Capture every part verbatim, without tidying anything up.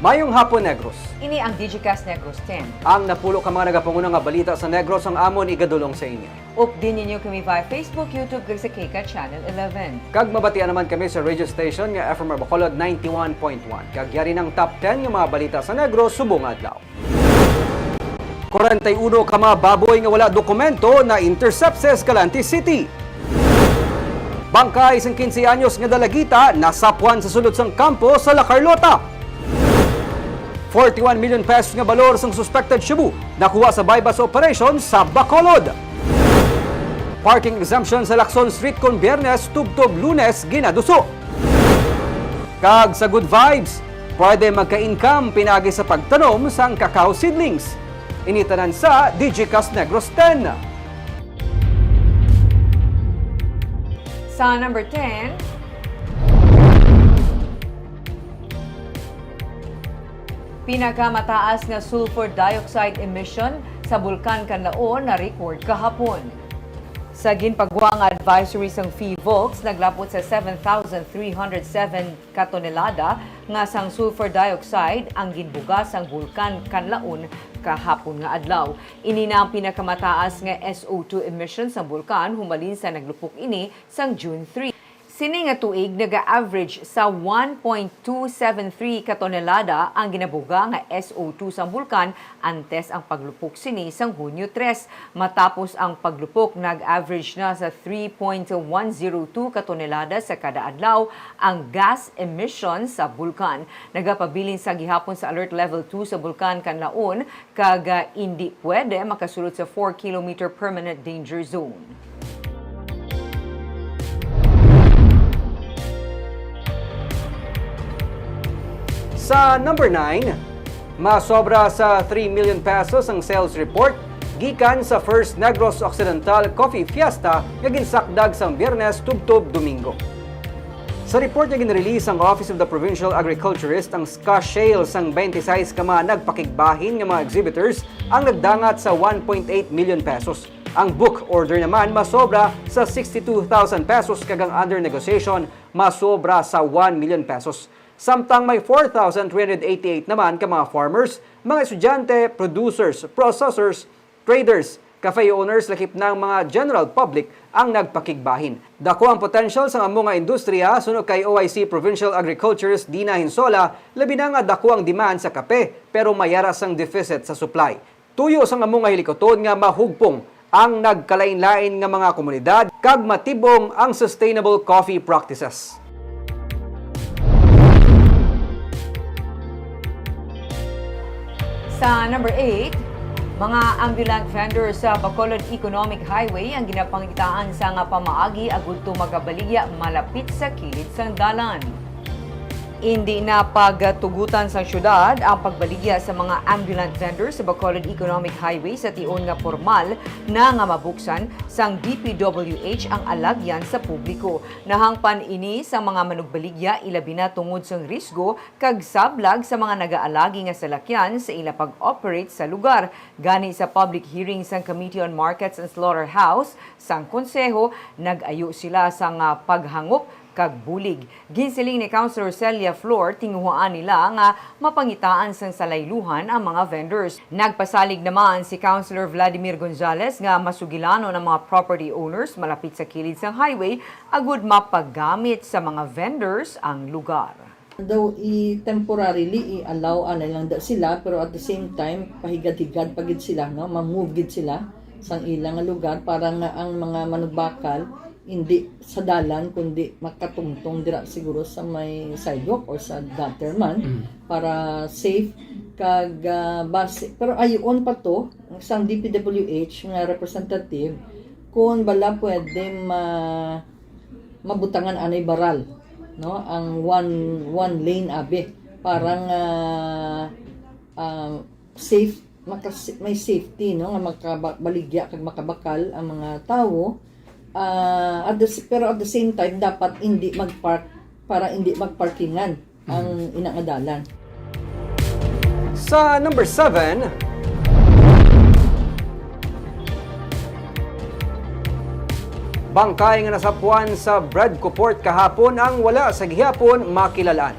Mayong hapon, Negros. Ini ang Digicast Negros ten. Ang napulo ka mga nagapanguna nga balita sa Negros ang amon igadulong sa inyo. Update ninyo kami via Facebook, YouTube, kag sa K CAT Channel eleven. Kag mabatian naman kami sa radio station nga F M R Bacolod ninety-one point one. Kag yari ng top ten nga mga balita sa Negros subong adlaw. Kwarenta y uno ka mga baboy nga wala dokumento na-intercept sa Escalante City. Bangkay sang quince anyos nga dalagita nasapwan sa sulod sang kampo sa La Carlota. Forty-one million pesos nga balor sang suspected shabu nakuha sa buy-bust operation sa Bacolod. Parking exemption sa Lacson Street kon Biyernes tubtob Lunes ginaduso. Kag sa good vibes, pwede magka-income pinagi sa pagtanom sang cacao seedlings. Ini tanan sa Digicast Negros ten. Sa number ten, pinakamataas nga sulfur dioxide emission sa Bulkan Kanlaon na-record kahapon. Sa ginpagwa nga advisory sang PHIVOLCS, naglapot sa seven thousand three hundred seven ka tonelada nga sang sulfur dioxide ang ginbuga sang Bulkan Kanlaon kahapon nga adlaw. Ini na ang pinakamataas nga S O two emission sang bulkan humalin sa naglupok ini sang June three. Sini nga tuig, naga-average sa one point two seven three ka tonelada ang ginabuga nga S O two sang bulkan antes ang paglupok sini sang Hunyo tres. Matapos ang paglupok, nag-average na sa three point one zero two ka tonelada sa kada adlaw ang gas emission sa bulkan. Nagapabilin sa gihapon sa Alert Level two sa Bulkan Kanlaon, kag, ah, indi pwede makasulod sa four kilometer permanent danger zone. Sa number nine, masobra sa three million pesos ang sales report gikan sa First Negros Occidental Coffee Fiesta nga ginsakdag sang Biyernes tubtob Domingo. Sa report nga ginrelease sang Office of the Provincial Agriculturist, ang cash sale sang twenty-six ka mga nagpakigbahin nga mga exhibitors ang nagdangat sa one point eight million pesos. Ang book order naman masobra sa sixty-two thousand pesos kag ang under negotiation masobra sa one million pesos. Samtang may four thousand three hundred eighty-eight naman ka mga farmers, mga estudyante, producers, processors, traders, cafe owners, lakip na ang mga general public ang nagpakigbahin. Dako ang potential sang amo nga industriya, suno kay O I C Provincial Agriculturist Dina Hinsola, labi na nga dako ang demand sa kape, pero may ara sang deficit sa supply. Tuyo sang amo nga hilikuton nga mahugpong ang nagkalain-lain nga mga komunidad kag matib-ong ang sustainable coffee practices. Sa number eight, mga ambulant vendors sa Bacolod Economic Highway ang ginapangitaan sa nga pamaagi agud to magabaligya malapit sa kilid sang dalan. Indi na pagtugutan sang syudad ang pagbaligya sa mga ambulant vendors sa Bacolod Economic Highway sa tion nga pormal na nga mabuksan sang D P W H ang alagyan sa publiko. Nahangpan ini sa mga manugbaligya, ilabi na tungod sang risgo kag sablag sa mga nagaalagi nga salakyan sa ila pag-operate sa lugar. Gani, sa public hearing sang Committee on Markets and Slaughterhouse sang Konseho, nag-ayo sila sang, ah, paghangop kag bulig. Ginsiling ni Councilor Celia Flor, tinguhaan nila nga mapangitaan sang salayluhan ang mga vendors. Nagpasalig naman si Councilor Vladimir Gonzales nga masugilanon ang mga property owners malapit sa kilid sang highway agud mapagamit sa mga vendors ang lugar. Daw i-temporarily i-allow anay lang daw sila, pero at the same time pahigad-higad pa gid sila, no, ma-move gid sila sang ilang lugar para nga ang mga manugbakal indi sa dalan kundi makatungtong dira siguro sa may sidewalk or sa gutter man. Mm. Para safe kag, ah, base, pero ayoon pa to sang D P W H nga representative kung bala pwede ma mabutangan anay baral, no, ang one, one lane abi para nga, ah, safe, makas-, may safety, no, nga makabaligya kag makabakal ang mga tawo. Ah, at the s-, pero at the same time, dapat hindi mag-park para hindi magparkingan ang ina nga dalan. Sa number seven, bangkay nga nasapwan sa Bredco Port kahapon ang wala sa gihapon makilal-an.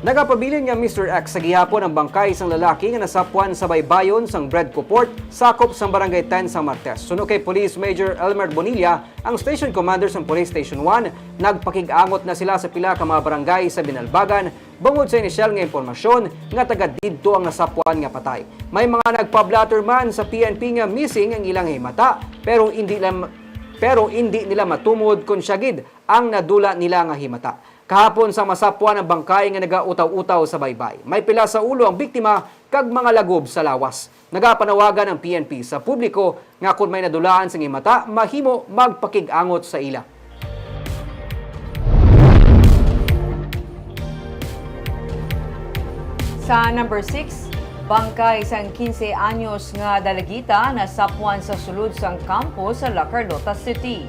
Nagapabilin nga Mister X sa gihapon ang bangkay sang lalaki nga nasapwan sa baybayon sang Bread Co Port, sakop sang Barangay ten sang Martes. Suno kay Police Major Elmer Bonilla, ang station commander sang Police Station one, nagpakig-angot na sila sa pila ka mga barangay sa Binalbagan bangod sa inisyal nga impormasyon nga taga didto ang nasapwan nga patay. May mga nagpa-blotter man sa P N P nga missing ang ilang himata, pero hindi lang, pero hindi nila matumod kon siya gid ang nadula nila nga himata. Kahapon, sa masapwan ang bangkay nga nagautaw-utaw sa baybay. May pila sa ulo ang biktima kag mga lagob sa lawas. Nagapanawagan ang P N P sa publiko nga kon may nadulaan sang himata, mahimo magpakig-angot sa ila. Sa number six, bangkay sang quince anyos nga dalagita nasapwan sa sulod sang kampo sa La Carlota City.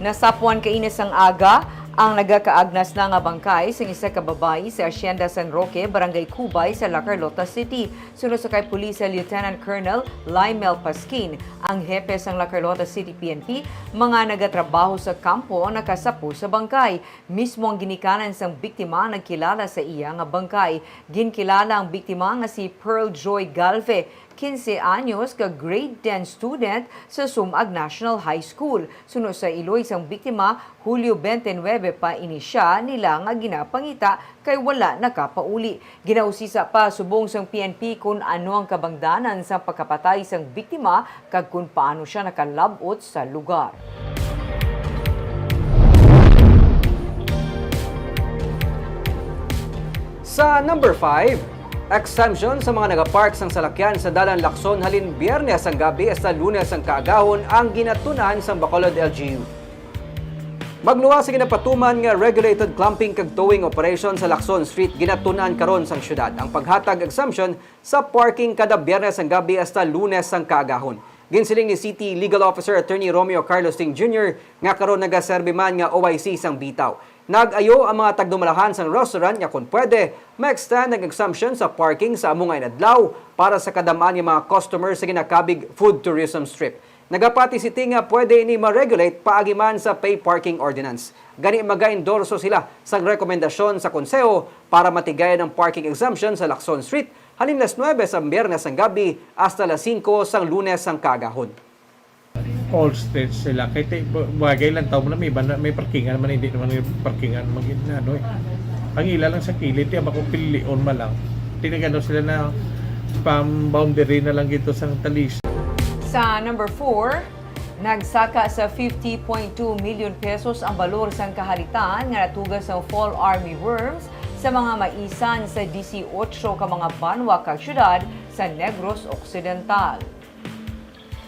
Nasapwan kaina sang aga ang nagakaagnas na nga bangkay sang isa ka babayi sa Hacienda San Roque, Barangay Cubay sa La Carlota City. Suno sa kay Police Lieutenant Colonel Lymel Pasquin, ang hepe sang La Carlota City P N P, mga nagatrabaho sa kampo ang nakasapo sa bangkay. Mismo ang ginikanan sang biktima nagkilala sa iya nga bangkay. Ginkilala ang biktima nga si Pearl Joy Galve, quince anyos, ka grade ten student sa Sumag National High School. Suno sa iloy sang biktima, Hulyo twenty-nine pa ini siya nila nga ginapangita kay wala nakapauli. Ginausisa pa subong sang P N P kon ano ang kabangdanan sang pagkapatay sang biktima kag kon paano siya nakalab-ot sa lugar. Sa number five, exemption sa mga nagapark sang salakyan sa Dalan Lacson halin Biyernes sang gabi hasta Lunes sang kaagahon ang ginatun-an sang Bacolod L G U. Magluwas sa ginapatuman nga regulated clumping kag towing operation sa Lacson Street, ginatun-an karon sang syudad ang paghatag exemption sa parking kada Biyernes sang gabi hasta Lunes sang kaagahon. Ginsiling ni City Legal Officer Attorney Romeo Carlos Ting Junior nga karon nagaserbi man nga O I C sang Bitaw. Nag-ayo ang mga tagdumalahan sang restaurant nga kon pwede, ma-extend ang exemption sa parking sa amo nga inadlaw para sa kadam-an nga mga customer sa ginakabig food tourism strip. Nagapati si Ting nga pwede ini ma-regulate paagi man sa Pay Parking Ordinance. Gani, maga-endorso sila sang rekomendasyon sa Konseho para matigayon ang parking exemption sa Lacson Street halin las nuebe sang Biyernes sang gabi hasta las singko sang Lunes sang kaagahon. All streets sila. Kay ti-, ba-, bagay lang, tao mo na may iba na, may parkingan naman, hindi naman yung parkingan mag-, ano eh. Ang ila lang sa kilid, di ba, kung pilion man lang. Tinagano sila na pang-boundary na lang dito sa Talisay. Sa number four, nagsaka sa fifty point two million pesos ang balor sang kahalitan nga natuga sang fall army worms sa mga maisan sa disiotso ka mga banwa kag syudad sa Negros Occidental.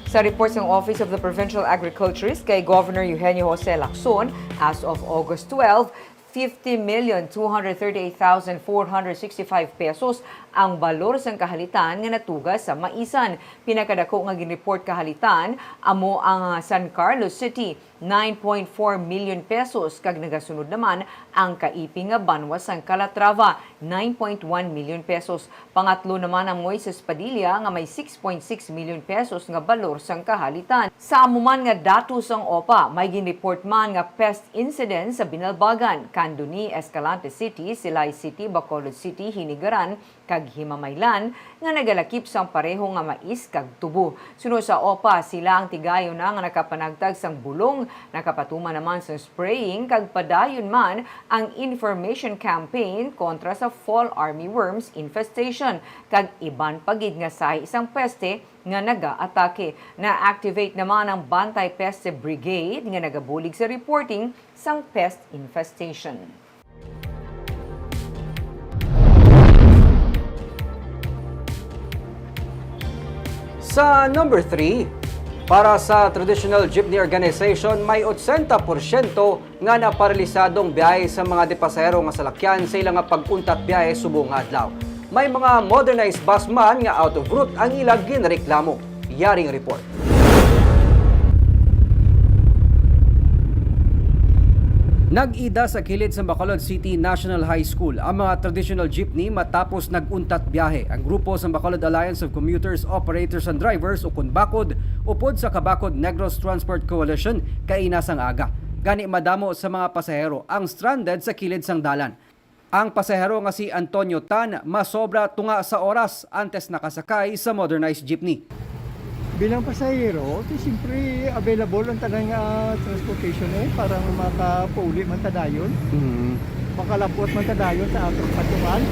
Sa report sang Office of the Provincial Agriculturist kay Governor Eugenio Jose Lacson, as of August twelve, fifty million two hundred thirty-eight thousand four hundred sixty-five pesos ang balor sang kahalitan nga natuga sa maisan. Pinakadako nga ginreport kahalitan amo ang San Carlos City, nine point four million pesos, kag nagasunod naman ang kaiping nga banwa sang Calatrava, nine point one million pesos. Pangatlo naman ang Moises Padilla nga may six point six million pesos nga balor sang kahalitan. Sa amo man nga datos sang OPA, may ginreport man nga pest incident sa Binalbagan, Candoni, Escalante City, Silay City, Bacolod City, Hinigaran, kag Himamaylan nga nagalakip sang pareho nga mais kag tubo. Suno sa OPA, sila ang tigayon na nga nakapanagtag sang bulong, nakapatuman naman sang spraying, kag padayon man ang information campaign kontra sa fall army worms infestation kag iban pa gid nga sahi sang peste nga nagaatake. Na-activate naman ang Bantay Peste Brigade nga nagabulig sa reporting sang pest infestation. Sa number three, para sa Traditional Jeepney Organization, may otsenta porsyento nga naparalisadong biyahe sa mga dipasahero nga salakyan sa ila nga pag-untat biyahe subong nga adlaw. May mga modernized bus man nga out of route ang ila ginreklamo. Yaring report. Nag-ida sa kilid sa Bacolod City National High School ang mga traditional jeepney matapos nag-untat biyahe ang grupo sa Bacolod Alliance of Commuters, Operators and Drivers, ukon BACOD, upod sa Kabacod Negros Transport Coalition kaina sang aga. Gani, madamo sa mga pasahero ang stranded sa kilid sang dalan. Ang pasahero nga si Antonio Tan masobra tunga sa oras antes nakasakay sa modernized jeepney. Bilang pasahero, ti siyempre available ang tanan nga transportation eh, para makapauli man ta dayon, makalabot man ta dayon sa atong patungan.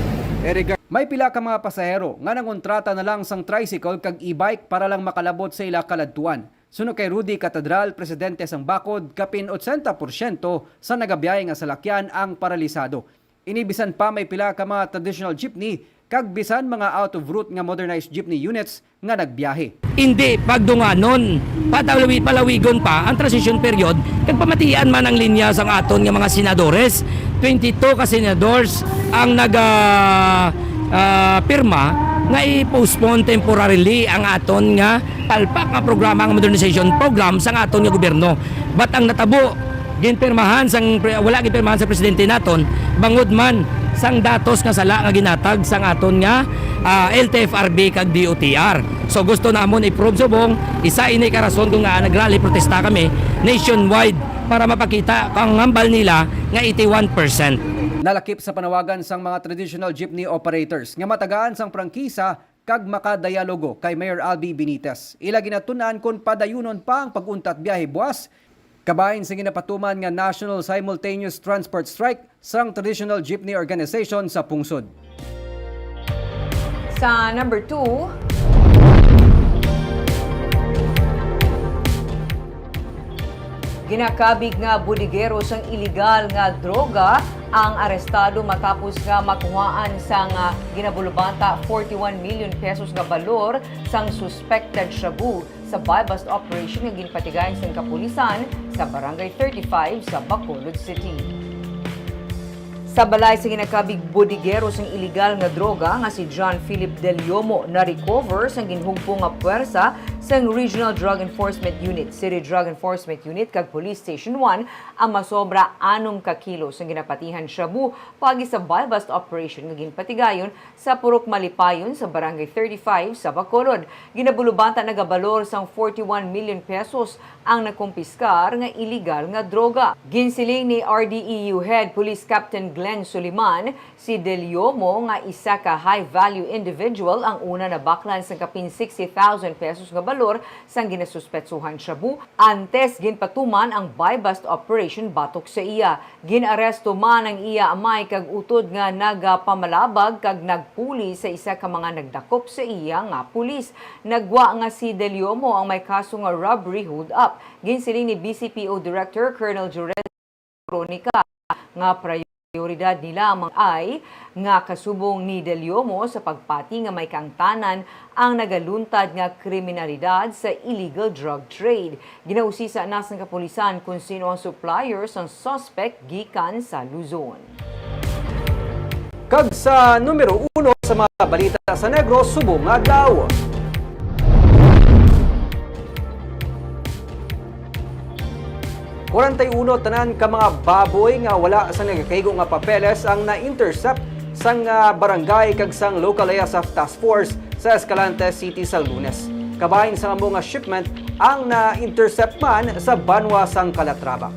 May pila ka mga pasahero nga nangontrata na lang sang tricycle kag e-bike para lang makalabot sa ila kaladtuan. Suno kay Rudy Catedral, presidente sang Bakod, kapin ochenta porsyento sa nagabiyahe nga salakyan ang paralisado. Ini bisan pa may pila ka mga traditional jeepney kag bisan mga out of route nga modernized jeepney units nga nagbiyahe. Indi pagdunganon, palawi-, palawigon pa ang transition period kag pamatian man ang linya sang aton nga mga senadores. Twenty-two ka senadores ang naga ah, pirma nga i-postpone temporarily ang aton nga palpak nga programa, ang modernization program sang aton nga gobyerno. But ang natabo, ginpirmahan sang pre-, wala ginpirmahan sa presidente naton bangod man sang datos nga sala nga ginatag sang aton nga ah, L T F R B kag D O T R. So gusto namon i-prove subong isa ini ka rason kung nga nagrally protesta kami nationwide para mapakita ang hambal nila nga eighty-one percent. Nalakip sa panawagan sang mga traditional jeepney operators nga matagaan sang prangkisa kag makadayalogo kay Mayor Albi Benitez. Ila ginatun-an kon padayunon pa ang pag-untat biyahe buas, kabahin sa ginapatuman nga National Simultaneous Transport Strike sang Traditional Jeepney Organization sa pungsod. Sa number two, ginakabig nga bodigero sang iligal nga droga ang arestado matapos nga makuhaan sang, ah, ginabulubanta forty-one million pesos nga balor sang suspected shabu sa buy-bust operation nga ginpatigayon sang kapulisan sa Barangay thirty-five sa Bacolod City. Sa balay sa ginakabig bodigero sang iligal nga droga nga si John Philip Del Yomo na-recover sang ginhugpo nga puwersa sang Regional Drug Enforcement Unit, City Drug Enforcement Unit kag Police Station one ang masobra anom ka kilo sang ginapatihan shabu paagi sa buy-bust operation nga ginpatigayon sa Purok Malipayon sa Barangay thirty-five sa Bacolod. Ginabulubanta nagabalor sang forty-one million pesos ang nakumpiskar nga iligal nga droga. Ginsiling ni R D E U Head Police Captain Glenn Suliman, si Del Yomo nga isa ka high-value individual ang una nabaklan sang kapin sixty thousand pesos nga balor sang ginasuspetsuhan shabu antes ginpatuman ang buy-bust operation batok sa iya. Gin-aresto man ang iya amay kag utod nga nagapamalabag kag nagpuli sa isa ka mga nagdakop sa iya nga pulis. Nagwa nga si Del Yomo ang may kaso nga robbery hold-up. Ginsiling ni B C P O Director Colonel Jorel Cronica nga prayoridad nila ang mga ay nga kasubong ni Del Yomo sa pagpati nga may kaangtanan ang nagaluntad nga kriminalidad sa illegal drug trade. Ginausisa na sang kapulisan kung sino ang supplier sang suspect gikan sa Luzon. Kag sa numero uno sa mga balita sa Negros subong nga adlaw. Kwarenta y uno tanan ka mga baboy nga wala sa nagakaigo nga papeles ang na-intercept sang, ah, barangay kag sang local A S F task force sa Escalante City sa Lunes. Kabahin sang amo nga shipment ang na-intercept man sa banwa sang Calatrava.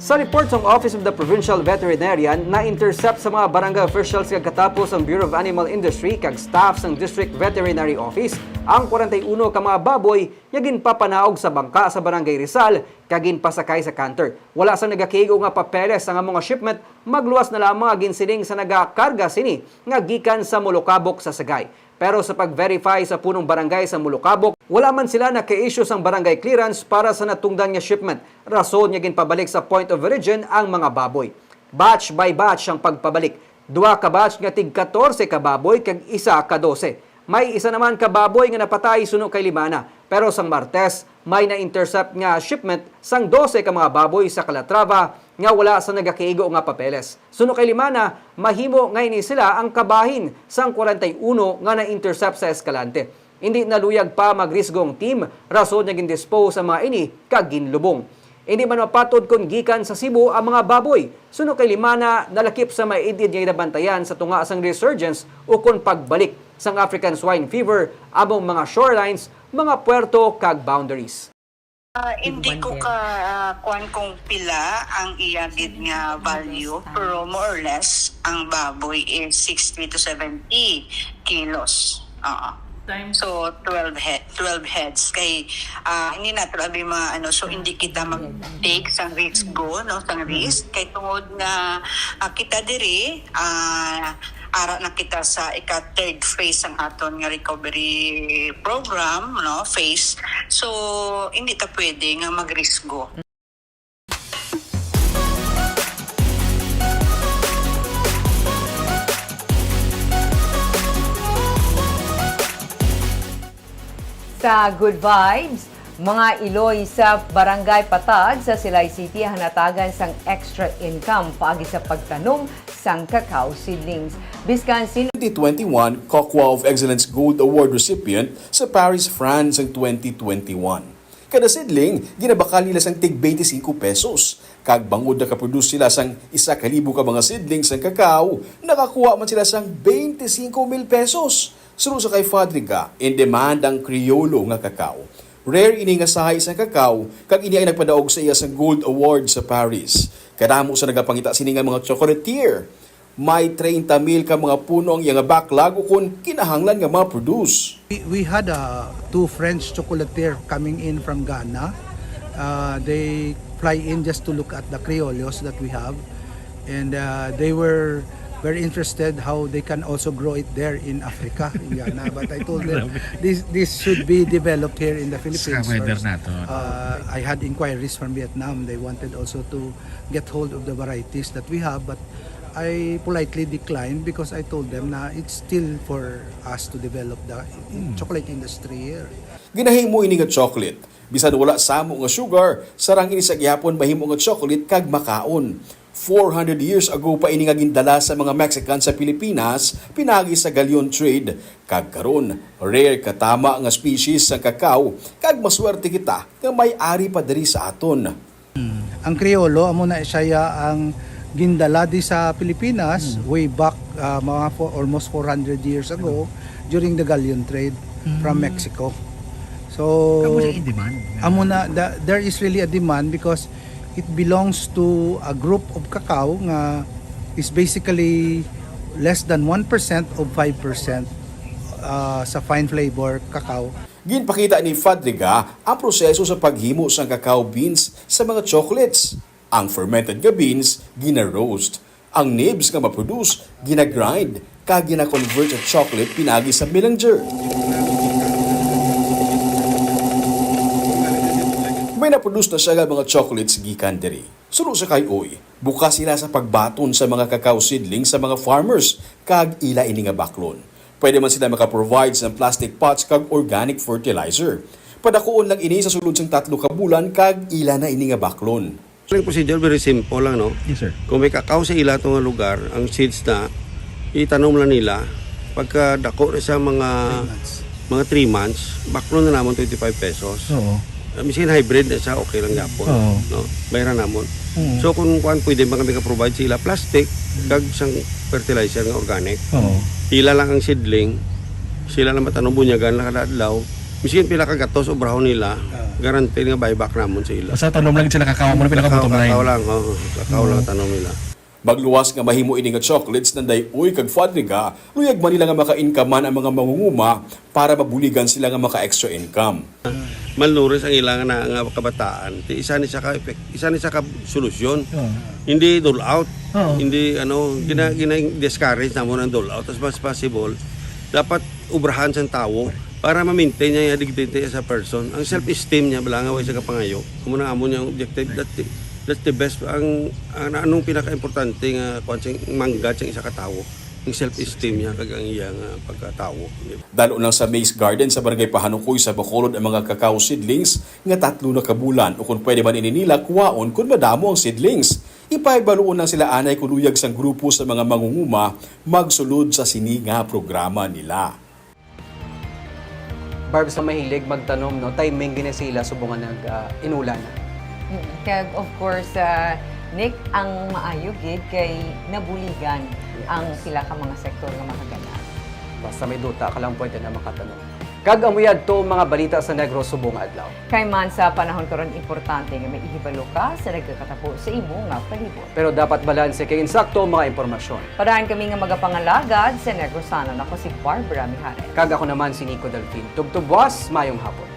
Sa report sang Office of the Provincial Veterinarian, na-intercept sa mga barangay officials kag katapo sang Bureau of Animal Industry kag staff sang District Veterinary Office ang kwarenta y uno ka mga baboy nga ginpapanaog sa bangka sa Barangay Rizal kag ginpasakay sa canter. Wala sang nagakaigo nga papeles ang amo nga shipment, magluwas na lamang nga ginsiling sa nagakarga sini nga gikan sa Molokabok sa Sagay. Pero sa pag-verify sa punong barangay sa Molokabok, wala man sila naka-issue sang barangay clearance para sa natungdan nga shipment, rason nga ginpabalik sa point of origin ang mga baboy. Batch by batch ang pagpabalik. Duha ka batch nga tig katorse ka baboy kag isa ka dose. May isa naman ka baboy nga napatay suno kay Limana, pero sang Martes, may na-intercept nga shipment sang dose ka mga baboy sa Calatrava nga wala sa nagakaigo nga papeles. Suno kay Limana, mahimo nga ini sila ang kabahin sang kwarenta y uno nga na-intercept sa Escalante. Indi naluyag pa magrisgo ang team, rason nga gindispose ang mga ini kag ginlubong. Indi man mapatod kon gikan sa Cebu ang mga baboy. Suno kay Limana, nalakip sa maid-id nga ginabantayan sa tunga sang resurgence ukon pagbalik sang African Swine Fever among mga shorelines, mga puerto kag boundaries. Ah, hindi ko ka, ah, kuwan kung pila ang iya gid nga value, pero more or less, ang baboy is sixty to seventy kilos. Oo. Times So, twelve he-, twelve heads. Kay, ah, hindi na, grabe mga ano, so hindi kita mag-take sang risk go, no, sang risk. Kay tungod nga, ah, kita diri, ah, ara na kita sa ika-third phase sang aton nga recovery program, no, phase. So, hindi ta pwede nga magrisgo. Sa Good Vibes, mga iloy sa Barangay Patag sa Silay City ang natagan sang extra income paagi sa pagtanom sang cacao seedlings. Biskan sin twenty twenty-one Cocoa of Excellence Gold Award recipient sa Paris, France ang twenty twenty-one. Kada seedling, ginabakal nila sang tig twenty-five pesos. Kag bangod nakaproduce sila sang isa ka libo ka mga seedling sang cacao, nakakuha man sila sang twenty-five mil pesos. Suno sa kay Fadriga, in demand ang Criollo nga cacao. Rare ini nga sahi sang cacao, kag ini ang nagpadaog sa iya sang Gold Award sa Paris. Kadamo sa nagapangita sini nga mga chocolatier. May treinta mil ka mga puno ang iya nga backlog ukon kinahanglan nga ma-produce. We, we had uh, two French chocolatier coming in from Ghana. Uh, they fly in just to look at the criollos that we have. And uh, they were very interested how they can also grow it there in Africa, in Ghana. But I told them this this should be developed here in the Philippines Sa weather first. nato. Uh, I had inquiries from Vietnam. They wanted also to get hold of the varieties that we have, but I politely declined because I told them na it's still for us to develop the chocolate industry here. Ginahimo ini nga chocolate bisan wala samo nga sugar, sarang ini sa gihapon mahimo nga chocolate kag makaon. Four hundred years ago pa ini nga gindala sa mga Mexican sa Pilipinas pinaagi sa galleon trade, kag karon rare katama nga species sang cacao, kag maswerte kita nga may ari pa diri sa aton. Ang Criollo, amo na siya ang gindala di sa Pilipinas way back, ah, mga fo- almost four hundred years ago during the galleon trade from Mexico. So, Kamo siya in demand. amo na, the- there is really a demand because it belongs to a group of cacao nga is basically less than one percent of five percent uh, sa fine flavor cacao. Ginpakita ni Fadriga ang proseso sa paghimo sang cacao beans sa mga chocolates. Ang fermented nga beans gina-roast. Ang nibs nga ma-produce gina-grind kag gina-convert sa chocolate pinaagi sa melanger. May na-produce na siya nga mga chocolates gikan diri. Suno sa kay Uy, bukas sila sa pagbaton sa mga cacao seedling sa mga farmers kag ila ini nga baklon. Pwede man sila maka-provide sa plastic pots kag organic fertilizer. Padakuon lang ini sa sulod sang tatlo ka bulan kag ila na ini nga baklon. Ang procedure, very simple lang, no? Yes, sir. Kung may cacao sa ila to nga lugar, ang seeds na, itanom lang nila. Pagka dako na sa mga mga three months, baklon na namon twenty-five pesos. Oo. Ah, misin hybrid na siya, okay lang gyapon. Oo. No? Bayran namon. Oo. So kung kuan, pwede ba kami ka-provide sa ila plastic, kag sang fertilizer nga organic. Oo. Ila lang ang seedling, sila lang matanom, bunyagan lang kada adlaw. Misin pila ka gatos obrahon nila, guaranteed nga buyback namon sa ila. Basta tanom lang sila cacao mo na pinaka-bottom line. Cacao lang, oo. Cacao lang tanom nila. Magluwas nga mahimo ini nga chocolates nanday Uy kag Fadriga, luyag man nila nga maka-incomean ang mga mangunguma para mabuligan sila nga maka-extra income. Malnourished ang ilang na nga kabataan. Ti isa ni sa ka effect, isa ni sa ka solusyon. Oo. Hindi dole out. Oo. Hindi ano, gina, gina discourage namon ang dole out as much as possible. Dapat obrahan sang tawo para ma-maintain niya yung dignity as a person. Ang self-esteem niya, bala nga way sa kapangayo. Amo na amo niya ang objective. That's the, that's the best. Ang, ang anong pinaka-importante nga kuwan sing manggad sang isa ka tawo, ang self-esteem niya kag ang iya nga pagkatawo. Dalo lang sa Maze Garden sa Barangay Pahanukoy sa Bacolod ang mga cacao seedlings nga tatlo na ka bulan, o kung pwede man ini nila kuwaon kung madamo ang seedlings. Ipahibaloon lang sila anay kung luyag sang grupo sa mga mangunguma magsulod sa sini nga programa nila. Barbs na mahilig magtanom, no? Timing gina sila subong nga nag, ah, inulan. Mm, kag of course, ah, Nick, ang maayo gid kay nabuligan ang pila ka mga sektor nga makaganap. Basta may duta ka lang, pwede na makatanom. Kag amo yadto ang mga balita sa Negros subong nga adlaw. Kay man sa panahon karon, importante nga may ihibalo ka sa nagakatapo sa imo nga palibot. Pero dapat balanse kay insakto ang mga impormasyon. Parahan kami nga magapangalagad sa Negrosanon. Ako si Barbara Mijares. Kag ako naman si Nico Delfin. Tubtob buwas, mayong hapon.